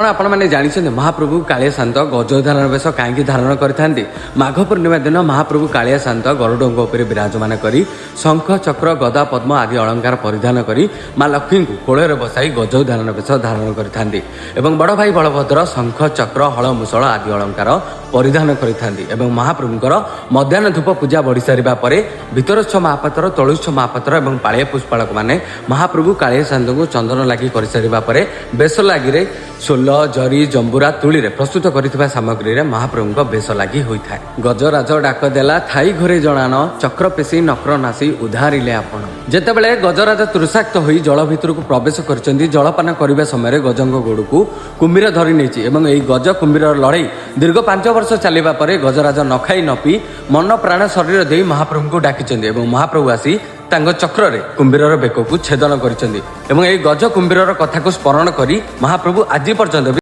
କ'ଣ ଆପଣମାନେ ଜାଣିଛନ୍ତି ମହାପ୍ରଭୁ କାଳିଆ ଶାନ୍ତ ଗଜଧାରଣ ବେଶ କାହିଁକି ଧାରଣ କରିଥାନ୍ତି? ମାଘ ପୂର୍ଣ୍ଣିମା ଦିନ ମହାପ୍ରଭୁ କାଳିଆ ଶାନ୍ତ ଗରୁଡ଼ଙ୍କ ଉପରେ ବିରାଜମାନ କରି ଶଙ୍ଖ, ଚକ୍ର, ଗଦା, ପଦ୍ମ ଆଦି ଅଳଙ୍କାର ପରିଧାନ କରି ମା ଲକ୍ଷ୍ମୀଙ୍କୁ କୋଳରେ ବସାଇ ଗଜଧାରଣ ବେଶ ଧାରଣ କରିଥାନ୍ତି ଏବଂ ବଡ଼ ଭାଇ ବଳଭଦ୍ର ଶଙ୍ଖ, ଚକ୍ର, ହଳ, ମୁଷଳ ଆଦି ଅଳଙ୍କାର ପରିଧାନ କରିଥାନ୍ତି। ଏବଂ ମହାପ୍ରଭୁଙ୍କର ମଧ୍ୟାହ୍ନ ଧୂପ ପୂଜା ବଢ଼ିସାରିବା ପରେ ଭିତରଚ୍ଛ ମହାପାତ୍ର, ତଳୁଚ୍ଛ ମହାପାତ୍ର ଏବଂ ପାଳିଆ ପୁଷ୍ପାଳକମାନେ ମହାପ୍ରଭୁ କାଳିଆ ଶାନ୍ତଙ୍କୁ ଚନ୍ଦନ ଲାଗି କରିସାରିବା ପରେ ବେଶ ଲାଗିରେ ସୋଲ, ଜରି, ଜମ୍ବୁରା, ତୁଳିରେ ପ୍ରସ୍ତୁତ କରିଥିବା ସାମଗ୍ରୀରେ ମହାପ୍ରଭୁଙ୍କ ବେଶ ଲାଗି ହୋଇଥାଏ। ଗଜରାଜ ଡାକ ଦେଲା ଥାଇ ଘରେ ଜଣାଣ, ଚକ୍ର ପେଶି ନକ୍ର ନାସି ଉଧାରିଲେ ଆପଣ। ଯେତେବେଳେ ଗଜରାଜ ତୃଷାକ୍ତ ହୋଇ ଜଳ ଭିତରକୁ ପ୍ରବେଶ କରିଛନ୍ତି, ଜଳପାନ କରିବା ସମୟରେ ଗଜଙ୍କ ଗୋଡ଼କୁ କୁମ୍ଭୀର ଧରି ନେଇଛି ଏବଂ ଏହି ଗଜ କୁମ୍ଭୀରର ଲଢ଼େଇ ଦୀର୍ଘ 5 ବର୍ଷ ଚାଲିବା ପରେ ଗଜରାଜ ନ ଖାଇ ନ ପିଇ ମନ ପ୍ରାଣ ଶରୀର ଦେଇ ମହାପ୍ରଭୁଙ୍କୁ ଡାକିଛନ୍ତି ଏବଂ ମହାପ୍ରଭୁ ଆସି ତାଙ୍କ ଚକ୍ରରେ କୁମ୍ଭୀରର ବେକକୁ ଛେଦନ କରିଛନ୍ତି। ଏବଂ ଏହି ଗଜ କୁମ୍ଭୀରର କଥାକୁ ସ୍ମରଣ କରି ମହାପ୍ରଭୁ ଆଜି ପର୍ଯ୍ୟନ୍ତ ବି